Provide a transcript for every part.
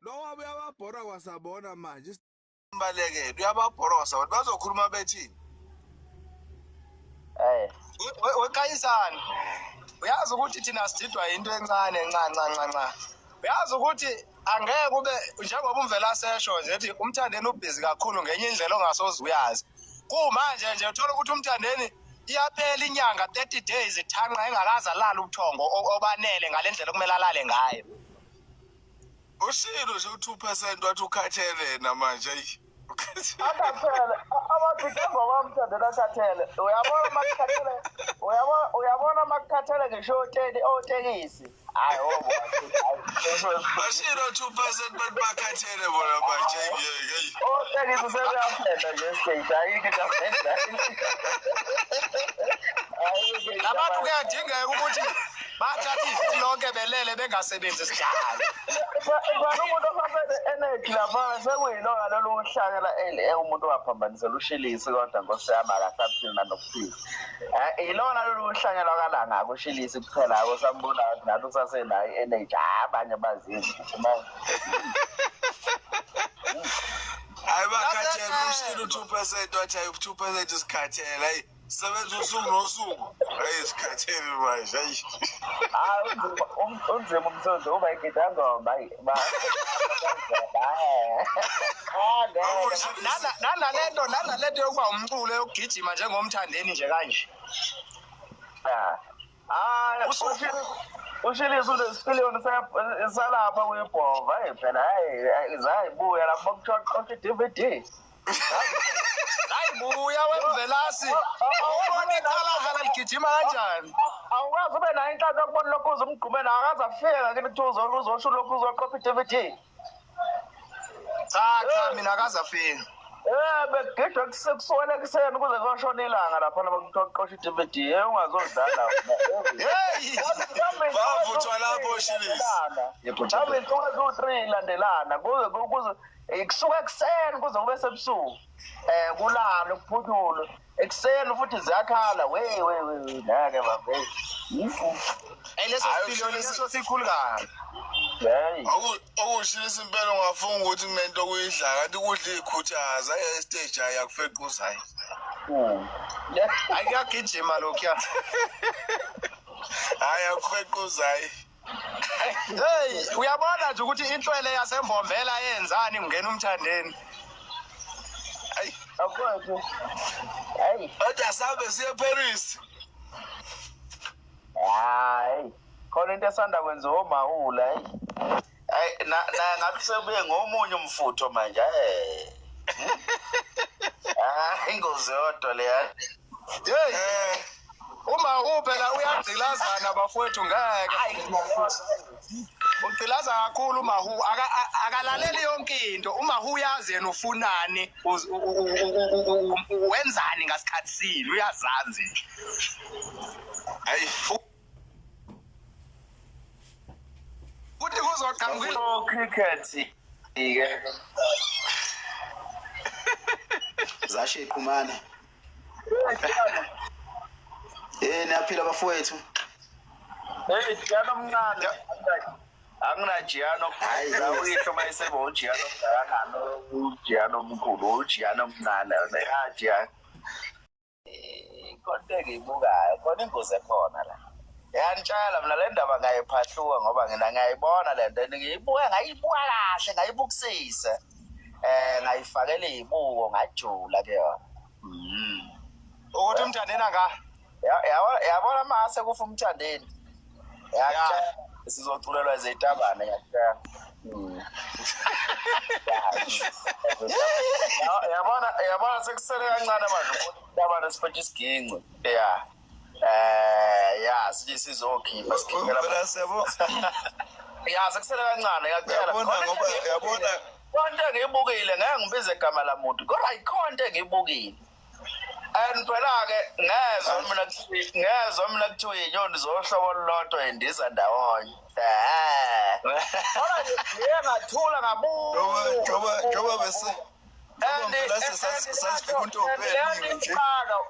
Lo wabe uyababhora kwasabona manje. Balekele uyababhora kwasabona. Bazokhuluma bethini? Eh. Wekayisana. Uyazi ukuthi thina sididwa into encane nca nca nca nca. Uyazi ukuthi angeke kube njengoba umvela sesho nje ethi umthandeni ubhizi kakhulu ngenye indlela ongasoze uyazi. Kumanje nje uthola ukuthi umthandeni iyaphela inyanga 30 days ithanqa engakaze alale ubuthongo obanele ngale ndlela okumele alale ngayo. Ushilo nje u-2% wathi ukhathele yena manje ayi. Akhathele abantu njengoba umthandeni akhathele uyabona makukhathele uyabona uyabona makukhathele ngisho oteni otekisi hayi obo Bashilo 2% bathi bakhathele bona manje ngeke ayi. otekisi sebeyafenda nje stage ayikho into afenda. Labantu kuyadingeka ukuthi bathatha iviki lonke belele bengasebenzi sidlale. Bani umuntu ofafele energy lapha sekuyilona lolu uhlanya la eh umuntu owaphambanisela ushilisi kodwa nkosi yami akasaphili nanokuphila. Eh ilona lolu uhlanya lwakalanga akushilisi kuphela akusambona ukuthi nathi usasenayo i-energy hayi abanye bazizi manje. Hayi bakhathele ushilo 2% wathi hayi 2% isikhathele hayi. Sebenza usuku nosuku. Hayi sikhathele manje. Hayi. Hayi unzima unzima umsebenzi uba igidangoma hayi ba. Nalento nalento yokuba umculo yokugijima njengomthandeni nje kanje. Hayi ushilisa unesipiliyoni salapha kuyibhova hayi phela hayi zayibuya lapho kuthiwa qosha i-DVD. Hayi buya wemvelasi. Ubona iqalaza ligijima kanjani? Awukwazi ube nayo inhlanhla yokubona lokhu uze umgqume nawo akaze afike ngakini kuthiwa uzosho lokhu uzoqopha i-DVD. Cha cha mina akaze afike. Eh bekugidwa kusukela ekuseni kuze kuyoshona ilanga lapha laba kuthiwa kuqosha i-DVD. Eh ungazodlala wena. Hey! Bavuthwa lapho Shilisi. Mhlawumbe insuku eziwu-three ilandelana kuze kuze kusuka ekuseni kuze kube sebusuku um kulalwe kuphunyulwe ekuseni futhi ziyakhala we we we ngeke babe. Hey leso sipiliyoni leso sikhulu kabi. Hey. Okushilisa impela ungafunga ukuthi kunento okuyidla kanti kudla ikhuthaza estage hayi akufequza hayi. Hayi kuyagijima lokhuya. Hayi akufequza hayi. Hey, uyabona nje ukuthi inhlwele yasembombela yenzani ngena umthandeni. Hayi. Akwethu. Hey. Kodwa sabe siye Paris. Hayi. Khona into esanda kwenziwa omahula hey. Hayi na na ngathi sebuye ngomunye umfutho manje. Hey. Ah, ingozi yodwa leya. Hey. Uma uphela uyagcilazana bafowethu ngeke. Ugcilaza kakhulu uMahu akalaleli yonke into. UMahu uyazi yena ufunani, wenzani ngasikhathi sini, uyazazi nje. Hayi. Kuthi kuzoqhamuka cricket ke. Zashe iqhumane. Eh niyaphila bafowethu. Hey Jiyano omncane. Anginajiyano. Hayi. La uyihlo mayisebo ujiyano omngakanani ujiyano omkhulu ujiyano omncane ya jiyano. Konke engiyibukayo khona ingozi ekhona la. Yanitshela mina le ndaba ngayiphahluka ngoba ngina ngiyayibona le nto and ngiyibuka ngayibuka kahle ngayibukisisa. Eh ngayifakela izibuko ngajula kuyona. Ukuthi umthandeni anga Yabona mase kufa umthandeni. Yakutshela sizoculelwa izitabane ngiyakutshela. Yabona yabona sekusele kancane manje itabane siphethe isiginci. Yeah. Ya sithi sizokhipha sikhiphela. Phela siyabo. Ya sekusele kancane ngiyakutshela. Yabona ngoba yabona Konke engiyibukile ngeke ngibize igama lamuntu kodwa ikhonto engiyibukile. And phela-ke ngezwa mina ngezwa mina kuthiwa iy'nyoni zohlobo olulodwa y'ndiza ndawonye. Ehhe. Kodwa nje ngiye ngathula ngabuka. njoba njoba bese sasifika untombi eningi nje.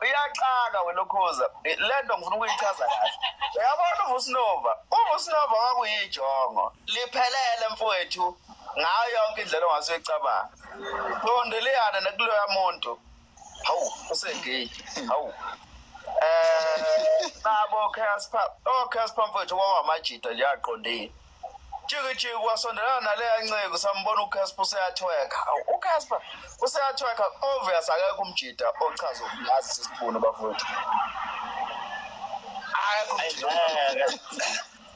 Iyaxaka wena ukhuza. Le nto ngifuna ukuyichaza kahle. Uyabona uVusinova? UVusinova kwakuyijongo. Liphelele mfowethu. Ngayo yonke indlela ongase uyicabanga. Qondeleyana nekuloya muntu. Hawu, usegay. Hawu. Nabo Casper, oh Casper mfowethu kwawamajita nje aqondile. Jiki jiki wasondelana naleya nceku sambona uCasper useyathweka. Hawu, uCasper useyathweka obvious akekho umjita ochaza ukungazi sisibunu bafowethu. Akekho umjita.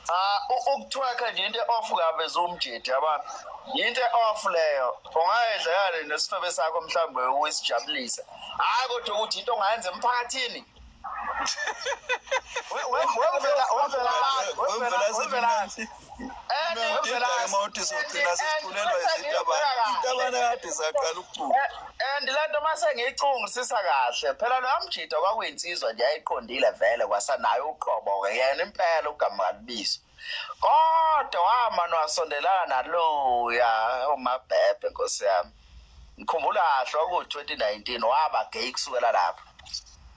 Ah, ukuthweka nje into off kabe zumjidi yabona. Into off leyo. Ungayidla yale nesifebe sakho mhlawumbe uyisijabulise. Hayi kodwa ukuthi into ongayenza emphakathini. Wemvela wemvela wemvela wemvela Ngididake uma uthi sogcina sesiculelwa izitabane. Izitabane kade zaqala ukucula. And le nto mase ngiyicungisisa kahle phela lo mjida kwakuyinsizwa nje ayiqondile vele kwasanayo uqobo-ke yena impela ugama kalibizo kodwa wamane wasondelana naloya umabhebhe nkosi yami ngikhumbula kahle kwakuwu-2019 waba gay kusukela lapho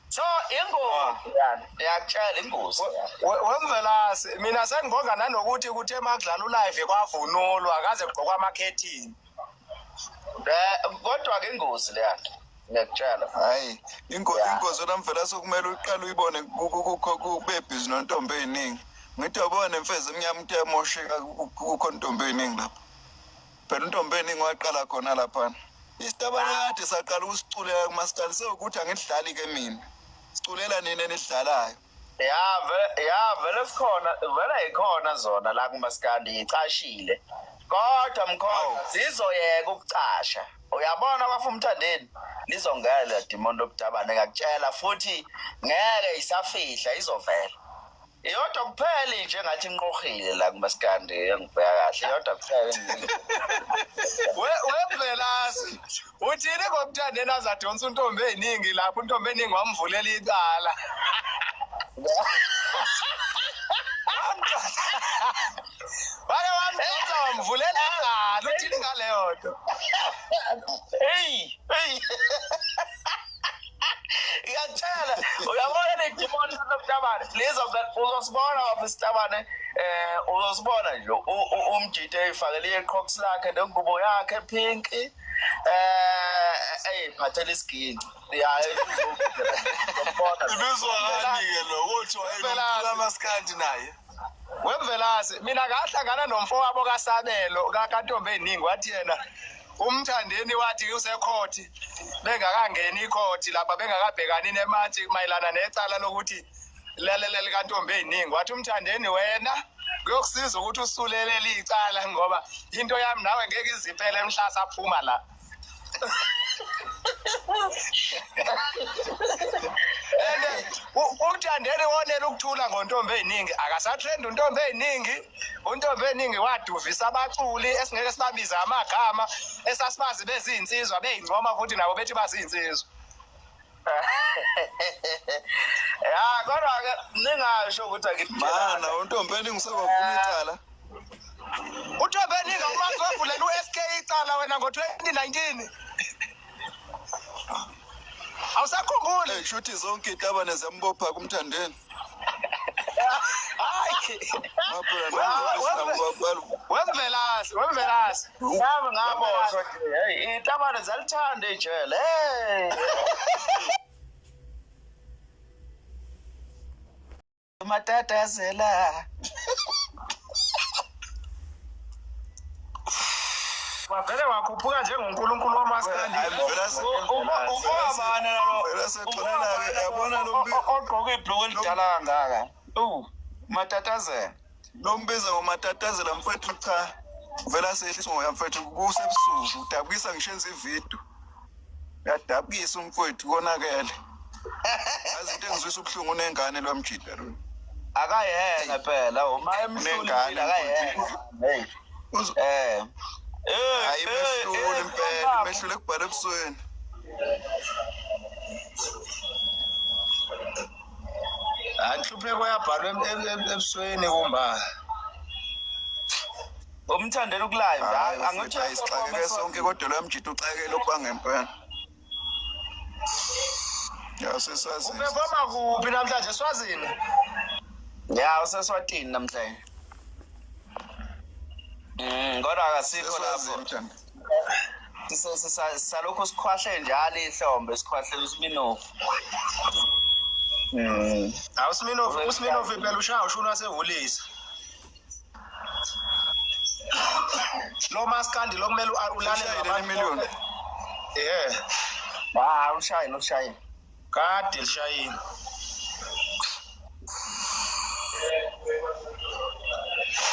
so ingozi yani ngiyakutshela ingozi Wemvelasi mina sengibonga nanokuthi kuthe makudlala ulive kwavunulwa kaze kugqokwa amakhethini. Kodwa-ke ingozi leya nto ngiyakutshela. Hayi, ingozi wena Mvelase okumele uqale uyibone kube busy nontombi ey'ningi. Ngithi uyabona nemfezi emnyama into iyamosheka kukho ntombi ey'ningi lapha. Phela untombi eningi waqala khona laphana. Isitabane kade saqala ukusiculela kumaskandi sewukuthi angidlali ke mina. Siculela nina enidlalayo. Ya vele ya vele sikhona vele ikhona zona la kumaskandi icashile. Kodwa mkhona zizoyeka ukucasha. Uyabona kwafa umthandeni lizongena demon lobudabane ngakutshela futhi ngeke isafihla izovela. Iyodwa kuphela nje engathi inqohile la kumaskandi engibheka kahle iyodwa kuphela. Wemvelasi uthini ngomthandeni azadonsa untombi eziningi lapho untombi eningi wamvulela icala. Wake wamdonsa wamvulela icala uthini ngaleyo nto? Hey, hey. Ngiyakutshela uyabona le demon lomtabane lizo uzosibona bafo isitabane uzosibona nje umjito eyifakele iqhoks lakhe nengubo yakhe pink eyiphathela isiginci ya uzobona Ibizwa ngani-ke lo kuthiwa Wemvelase. amaskandi naye. Wemvelasi mina ngahlangana nomfowabo kaSabelo kaNtombi eziningi wathi yena umthandeni wathi usekhothi bengakangeni ikhothi lapha bengakabhekani nemantshi mayelana necala lokuthi lalele likaNtombi eziningi wathi umthandeni wena kuyokusiza ukuthi usulelele icala ngoba into yami nawe ngeke iziphele mhla saphuma la. And umthandeni wonela ukuthula ngontombi eziningi akasatrend untombi eziningi untombi eziningi waduvisa abaculi esingeke sibabize amagama esasibazi bezinsizwa beyincoma futhi nabo bethi bazinsizwa. Ya kodwa ke ningasho ukuthi angikutshelanga. Mana untombi eningi usebavula icala. Untombi eningi awumazi wavulela u-SK icala wena ngo-2019. Awusakhumbuli? Hey, shuthi zonke itabane ziyambopha kumthandeni. Hayi. Maphela Wemvelasi, wemvelasi. Nami ngaboshwa nje. Hey, itabane zalithanda ijele. Hey. Matatazela. Wavele wakhuphuka njengoNkulunkulu wamaskandi. Ufobana lo. Vela sexolela-ke yabona lo mbi- Ogqoke ibhluku elidala kangaka. Matatazela. lo mbiza ngomatatazela mfethu cha. Vela sehlisa ngoya mfethu kusebusuku udabukisa ngisho enza ividiyo. Uyadabukisa umfowethu konakele. Yazi into engizwisa ubuhlungu unengane lwamjida lo. Akayena phela uma emhlulile Unengane akayena. Hey. Hayi mehlule impela, mehlule kubhala ebusweni. Anhlupheko yabhalwa ebusweni kumba. Umthandela ukulive Hayi angithi mfethu ayisixakeke sonke kodwa lwamjida uxakele okwangempela. Ya sesazini. Uperforma kuphi namhlanje Swazini? Ya useswatini namhlanje. Kodwa akasikho lapho. Salokhu sikhwahle njalo ihlombe, sikhwahle uSminofu. Hawu Sminofu, uSminofu phela ushaya ushuni wasehulisa. Lo maskandi lo kumele ulalele abantu. Yeah. Ah, ushayile. Kade lishayile.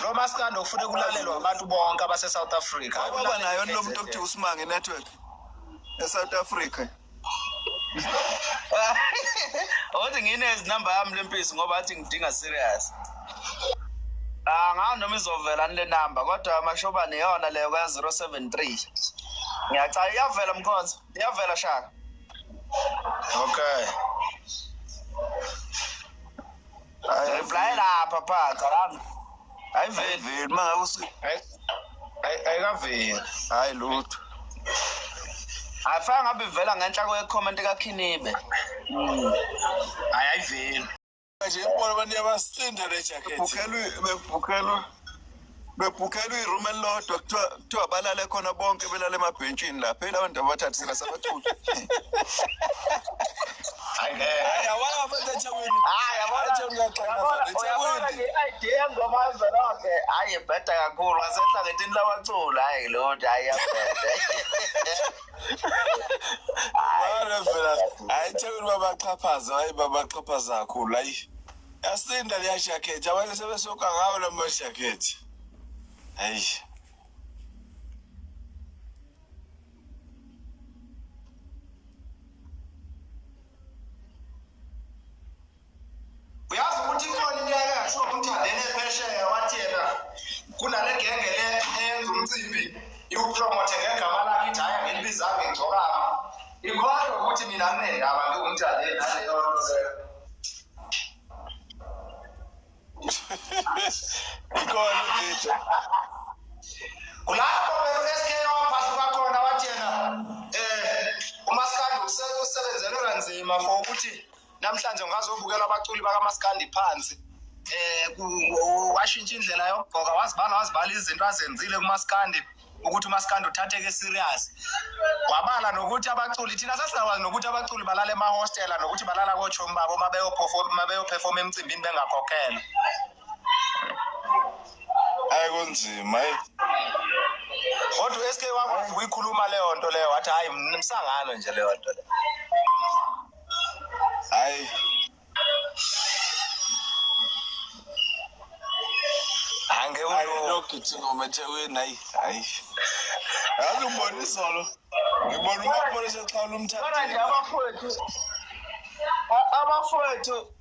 Lo maskandi ufuna ukulalelwa abantu bonke abase South Africa. Baba nayo lo muntu okuthiwa uSimange Network eSouth Africa. Othi nginezi number yami lempisi ngoba athi ngidinga serious. Ah, noma izovela le number kodwa amashobane yona leyo ka 073. Ngiyacala iyavela mkhonzo, iyavela shaka. Okay. Reply lapha phansi lami. Ayiveli mangabe ayikaveli. Hayi lutho. Afanga ngabe ivela ngenhla kwe comment kaKhinibe. Hayi ayiveli. Nje ibona abantu abasinda le jacket. Bebhukhelwe iroom elilodwa kuthiwa balale khona bonke belale emabhentshini lapha. Phela abantu abathathu sina sabaculi. Hayi awala bafethu eThekwini. Hayi yabona nge-idea ngoma zonke. Hayi ibheda kakhulu ngasehla ngethini labaculi. Hayi lona hayi yabheda. Hayi vela. Hayi eThekwini babaxhaphaza, hayi babaxhaphaza kakhulu. Hayi yasinda leya jacket. Abantu sebesoka ngawo la jacket. Hayi. Uyazi ukuthi ikhona into yake yasho uMthandeni ephesheya wathi yena kunale genge le eyenza umcimbi iwupromote ngegama lakhe ithi hayi angilibizanga ngigcokama. Ikhohlwa ukuthi mina nginendaba ngiwuMthandeni naleyo nto leyo. Ikhona ivideo. Kulapho be-SK waphahluka khona wathi yena uMaskandi usebenzelwe kanzima for ukuthi namhlanje ungazobukela abaculi bakaMaskandi phansi. Washintsha indlela yokugqoka, wazibala izinto azenzile kuMaskandi ukuthi uMaskandi uthatheke serious. Wabala nokuthi abaculi thina sasingakwazi nokuthi abaculi balala emahostela nokuthi balala kochomi babo mabeyoperform emcimbini bengakhokhelwa. Hayi kunzima hayi. Kodwa SK wakwazi ukuyikhuluma leyo nto leyo wathi hayi msangano nje leyo nto leyo. Hayi. Ange ulogithi ngoma eThekwini hayi hayi. Yazi ngibona izolo. Ngibona umapholisa exhawula umthatha. Kodwa nje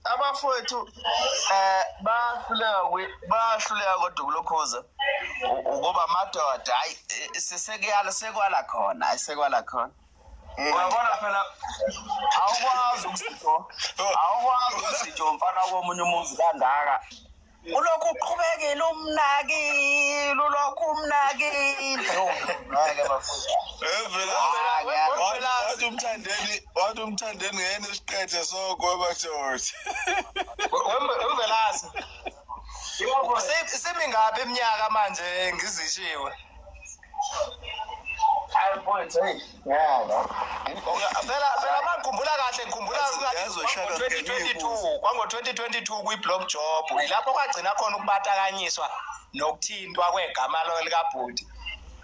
abafowethu bayahluleka kodwa kulokhuza ukuba amadoda hayi sisekuyala sekwala khona ayisekwala khona. Uyabona phela awukwazi ukusitsho umfana komunye umuzi kangaka. Ulokhu uqhubekile umnakile, ulokhu umnakile. Ngeke bafowethu. Wathi umthandeni ngene isiqethe sonke webajoti. Wemvelasi. Semingaphi iminyaka manje ngizishiwe? Hayi mfowethu, hey. Phela mangikhumbula kahle ngikhumbula ngo-2022 kwango-2022 kwi-block job ilapho kwagcina khona ukubatakanyiswa nokuthintwa kwegama likabhuti.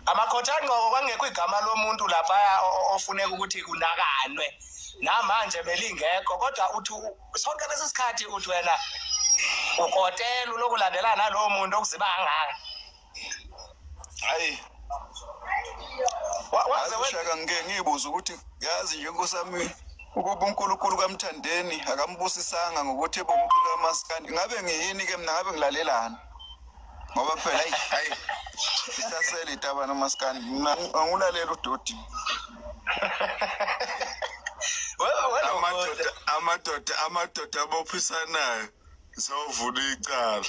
Amakhotha-ngqoko kwangekho igama lomuntu laphaya ofuneka ukuthi kunakanwe. Namanje belingekho kodwa uthi sonke lesi sikhathi uthi wena ukotela ulokulandelana nalowo muntu okuziba kangaka. Hayi. Waze weshaka ngike ngibuza ukuthi yazi nje nkosami ukuba uNkulunkulu kaMthandeni akambusisanga ngokuthi ebomculo kaMaskandi ngabe ngiyini ke mina ngabe ngilalelana ngoba phela hayi hayi isasele itaba noMaskandi mina angulalela udodi. Amadoda abophisanayo sawuvula icala.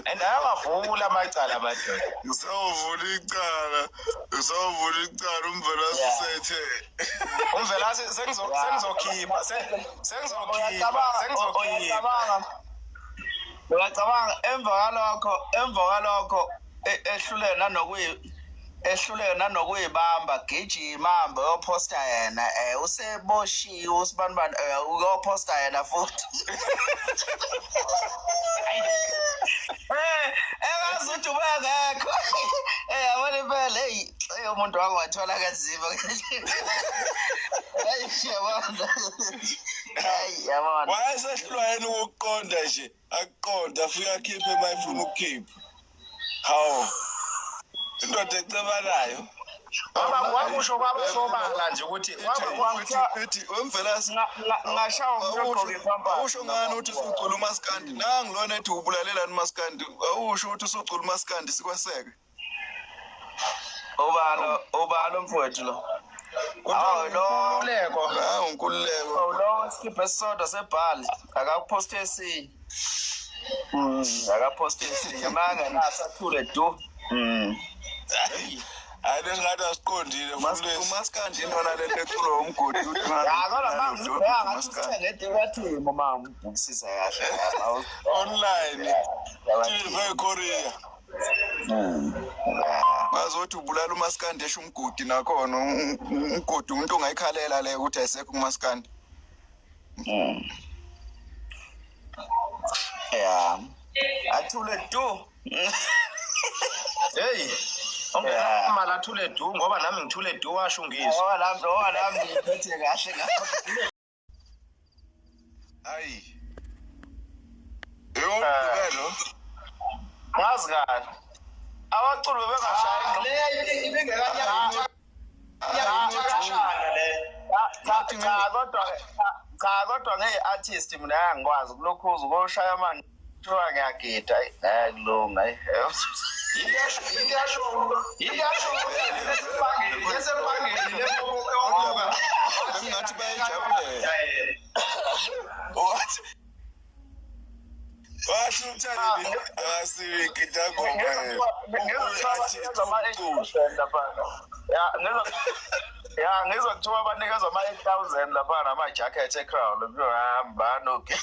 And ayawavula amacala amadoda. Sawuvula icala uMvelasi sethe. Umvelasi sengizokhipha sengizokhipha. Uyacabanga emva kwalokho ehluleka nanokuyi ehluleka nanokuyibamba, gijima hambe uyophosta yena, useboshiwe usibanibani, uyophosta yena futhi. Engazi ukuthi ubengekho. Yabona impela, hey, umuntu wami wathola kanzima. Hayi, yabona. Hayi, yabona. Wayesehlulwa yena ukuqonda nje, akuqonda afike akhiphe uma efuna ukukhipha. Hawu. Indoda ecebanayo. Wakusho kwabasobala nje ukuthi Ithi wemvelasi Ngashawa umuntu ogqoke ipampers. Awusho ngani ukuthi usucula umaskandi? Nangu lona ethi ubulalelani umaskandi. Awusho ukuthi usucula umaskandi sikweseke. Ubalo mfowethu lo. Awu lo Nkululeko. Hawu Nkululeko. Lo skiphe esisodwa sebhali akakuphoste esinye. Akaphoste esinye manje nasathule du. Hayi lesingathi asiqondile futhi. Umaskandi intwana lento eculwa umgodi uthi Ya kodwa mangibheka ngathi usithenge etiwathini uma ngibhukisisa kahle. Online. TV Korea. Ngazi ukuthi ubulala umaskandi esho umgodi nakhona umgodi umuntu ongayikhalela le ukuthi ayisekho kumaskandi. Ya. Athule du. Hey, ungenamali athule du ngoba nami ngithule du washo ngizwe. Ngoba nami ngiphethe kahle ngakho. Hayi. Yomgqibelo. Ngazi kahle. Abaculi bebengashaya Le ibingekanyakashana le. Cha kodwa ngeyi-artist mina angikwazi kulokhuza ukoshaya amanje kuthiwa ngiyagida kulunga. Into yasho esempangeni le. Bengathi bayajabulela. Wathi washo umthandeni akasiwe igida ngoma yena. Ya ngizwa kuthiwa banikezwa ama-8,000 lapha nama-jacket e-crown kuyohamba nogida.